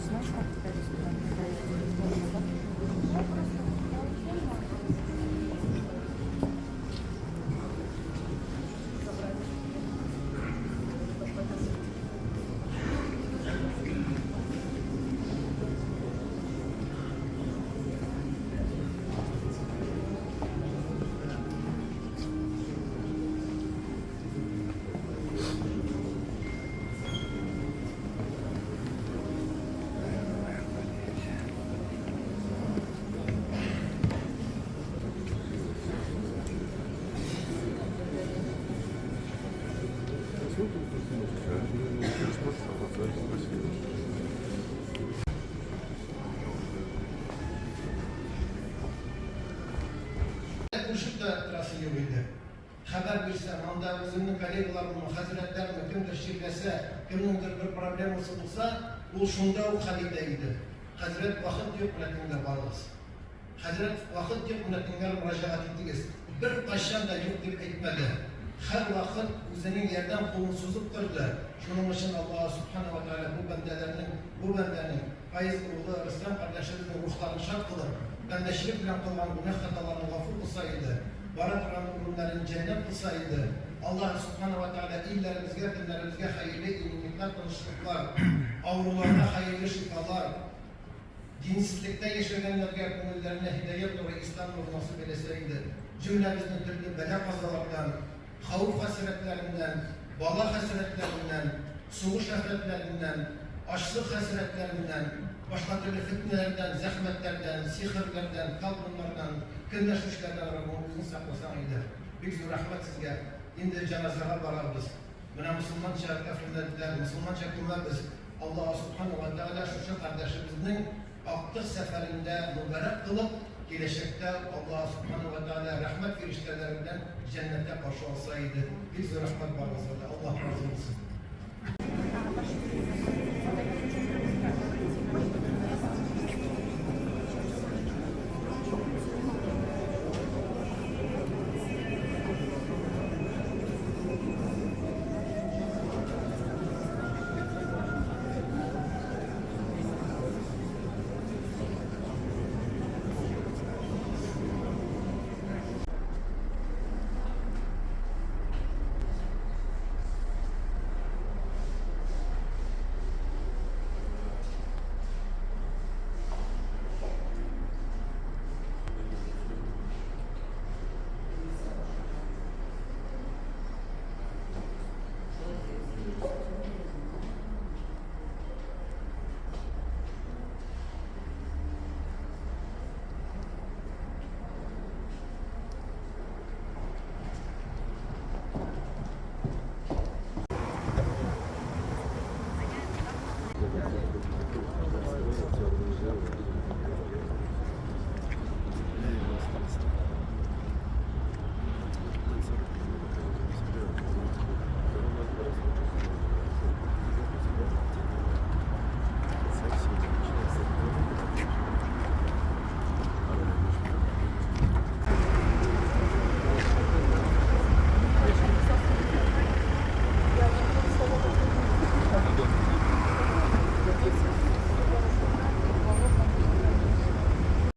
Ты знаешь, как теперь? Күршеп тә торасы юк иде. Хәбәр бирсәм, анда үземнең коллегаларыммы, хәзрәтләрме, кемдер чирләсә, кемнеңдер бер проблемасы булса, ул шунда ук хәл итә иде. Хәзрәт, вакыт юк, менә тыңда барыгыз. Хәзрәт, вакыт юк, менә тыңлар мөрәҗәгать итегез. Беркайчан да юк дип әйтмәде. Һәрвакыт үзенең ярдәм кулын сузып торды. Шуның өчен Аллаһы Сүбхәнәһү вә Тәгалә бу бәндәләрнең, бу бәндәнең, Фаиз углы Рөстәм кардәшебезнең рухларын шат кылып, бәндәчелек белән кылган гөнаһ-хаталарын гафу кылса иде, бара торган урыннарын җәннәт кылса иде. Аллаһы Сүбхәнәһү вә Тәгалә илләребезгә, көннәребезгә хәерле иминлекләр, тынычлыклар, авыруларга хәерле шифалар, Динсезлектә яшәгәннәргә күңелләренә һидаять нуры, ислам нуры насыйп әйләсә иде. Җөмләбезне төрле бәла-казалардан, хәвеф-хәсрәтләреннән, бала хәсрәтләреннән, сугыш афәтләреннән, ачлык хәсрәтләреннән, башка төрле фетнәләрдән, зәхмәтләрдән, сихерләрдән, колдуннардан, көнләшүчеләрдән Раббым үзең сакласаң иде. Бик зур рәхмәт сезгә. Инде җеназага барабыз. Менә мосылманча кәфенләделәр, мосылманча күмәбез. Аллаһы Сүбхәнәһү вә Тәгалә шушы кардәшебезнең актык сәфәрендә мөбарәк кылып, киләчәктә Аллаһы Сүбхәнәһү вә Тәгалә рәхмәт фирештәләре белән җәннәттә каршы алса иде. Бик зур рәхмәт барыгызга да. Аллаһ разый булсын.